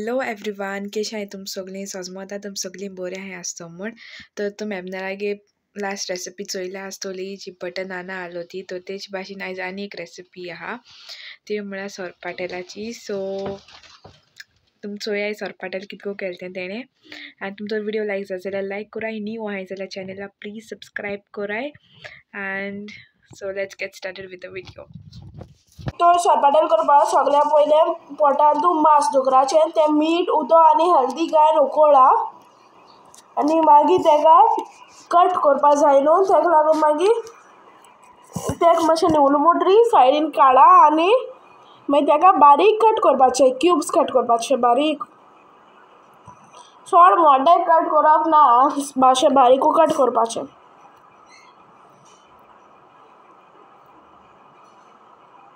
Hello everyone, केश आहाय तुम सगळीं? सोजमोता तुम सगळीं बरें आहाय आसतो म्हूण. तर तुमी एबनालागे लास्ट रेसिपी चोयल्या आसतली जी बटर नाना आहलो ती, तर तेच भाशेन आयज आनी एक रेसिपी आहा, ती म्हळ्यार सोरपाटेलाची. सो तुम चोयाय सोरपाटेल कितको केलें तें तेणें. आनी तुमचो विडियो लायक जाता जाल्यार लायक कराय, न्यू आहाय जाल्यार चॅनलाक प्लीज सबस्क्रायब कराय. And so let's get started with the video. तो सोरपाटेल करपाक सगळ्या पयलें पोटांत मांस दुकराचें तें मीठ, उदक आनी हळदी घालून उकळा आनी मागीर तेका कट करपा जाय न्हू, तेका लागून मागीर तेका मातशें न्हिवलें म्हणटरी सायडीन काडा आनी मागीर तेका बारीक कट करपाचें, क्यूब्स कट करपाचें बारीक. चड मोटे कट करप ना, मातशें बारीकू कट करपाचें.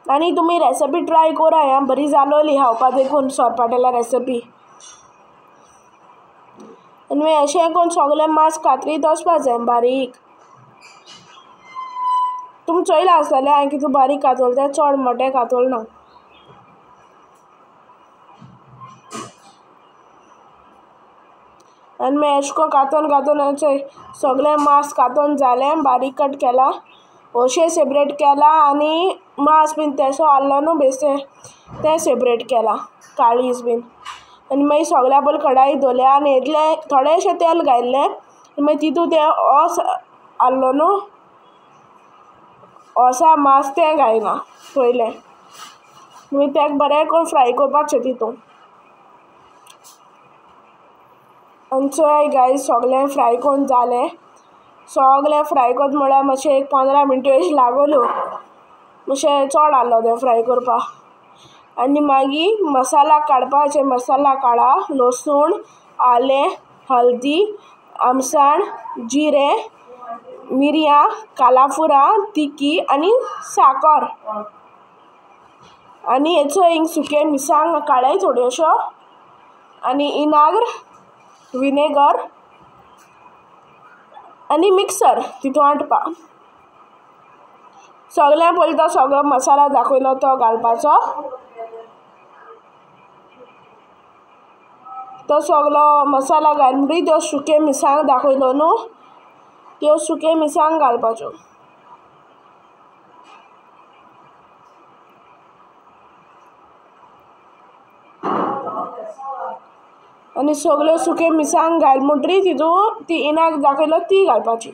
आनी तुमी रेसिपी ट्राय कराय आं, बरी जालोली खावपा देखून सोरपाटेला रेसिपी. आनी मागीर अशें करून सगळें मांस कातरीत वचपा जाय बारीक. तुमी चोयलां आसतलें हांवें कितू बारीक कातोल तें, चड मोटें कातोल ना. आनी मागीर अशें करून कातोन कातोन चोय सगळें मांस कातोन जालें, बारीक कट केलां, अशें सेपरेट केलां. आनी मांस बीन तेसो आहलो न्हू बेश्टें तें सेपरेट केलां, काळीज बीन. आनी मागीर सगळ्या पयलीं कडाई दवरल्या आनी इतलें थोडेंशें तेल घायल्लें. मागीर तितू तें ओस आहलो न्हू, ओसा मांस तें घायलां पयलें. मागीर तेका बरें करून फ्राय करपाचें तितून. आनी चोय गायज सगळें फ्राय करून जालें. सगळें फ्राय करता म्हळ्यार मातशें एक 15 मिनटां अशें लागोल्यो, मातशें चड आहलो तें फ्राय करपाक. आनी मागीर मसाला काडपाचें, मसाला काडा, लसूण, आलें, हळदी, आमसाण, जिरें, मिरयां, कालाफुरां, तिकी आनी साकर. आनी हेचो हिंग सुकें मिरसांग काडाय थोड्योश्यो, आनी इनाग्र, विनेगर आनी मिक्सर तितून वांटपा. सगळें पयलीं तो सगळो मसाला दाखयलो तो घालपाचो, तो सगळो मसाला घाल म्हणटकीर त्यो सुके मिरसांग दाखयलो न्हू त्यो सुके मिरसांग घालपाच्यो. आनी सगळ्यो सुके मिरसांग घाल म्हणटकीर तितून ती इनाग्र दाखयलो ती घालपाची.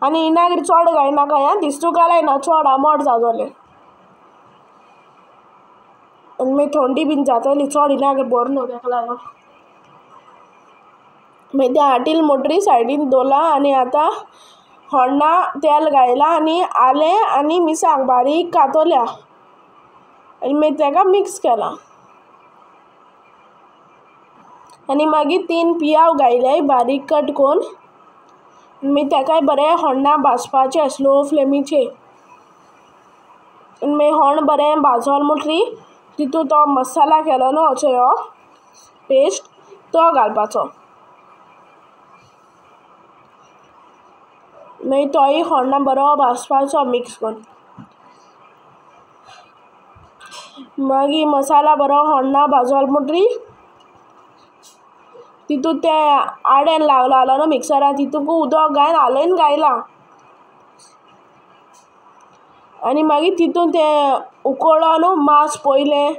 आनी इनाग्र चड घायनाका, आं, दिस्तू घालायना चड, आमट जातलें आनी मागीर थंडी बीन जातली चड इनाग्र बरें न्हू तेका लागून. मागीर तें आटील म्हणटकीर सायडीन दवरलां. आनी आतां होण्णा तेल घायलां आनी आलें आनी मिरसांग बारीक कातोल्या आनी मागीर तेका मिक्स केलां. आनी मागीर 3 पियाव घायल्याय बारीक कट करून. मागीर तेकाय बरें होण्णा भाजपाचें स्लो फ्लेमीचेर. आनी मागीर होण बरें भाजोल म्हणटकीर तितून तो मसाला केलो न्हू असो हो पेस्ट तो घालपाचो. मागीर तोय होण्णा बरो भाजपाचो मिक्स करून. मागीर मसाला बरो होण्णा भाजोल म्हणटकीर तितून तें आडेन लागलो आहलो न्हू मिक्सरान, तितूंक उदक घालून हालयन घायलां. आनी मागीर तितून तें उकळ्ळो न्हू मांस पयलें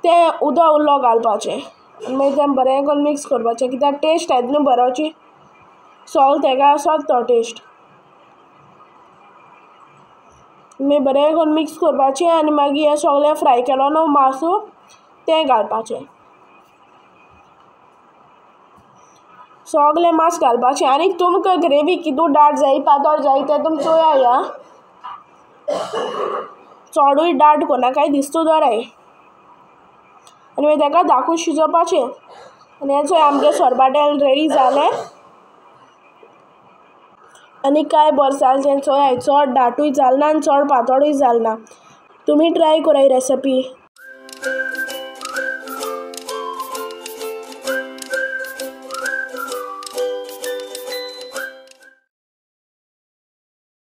तें उदक उरलो घालपाचें. आनी मागीर तें बरें करून मिक्स करपाचें, कित्याक टेस्ट येता न्हू बरोची, सगळो तेका आसत तो टेस्ट. मागीर बरें करून मिक्स करपाचें आनी मागीर हें सगळें फ्राय केलो न्हू मांसू तें घालपाचें. सगळें मांस घालपाचें. आनी तुमकां ग्रेवी कितू दाट जाय, पातळ जाय तें तुमी चोयाय आं, चडूय दाट करनाकाय, दिस्तू दवराय. आनी मागीर तेका धाकून शिजोवपाचें. आनी हें चोय आमगें सोरपाटेल रेडी जालें. आनी काय बरें जालें तें चोयाय, चड दाटूय जालें ना आनी चड पातळूय जालें ना. तुमी ट्राय कराय रेसिपी.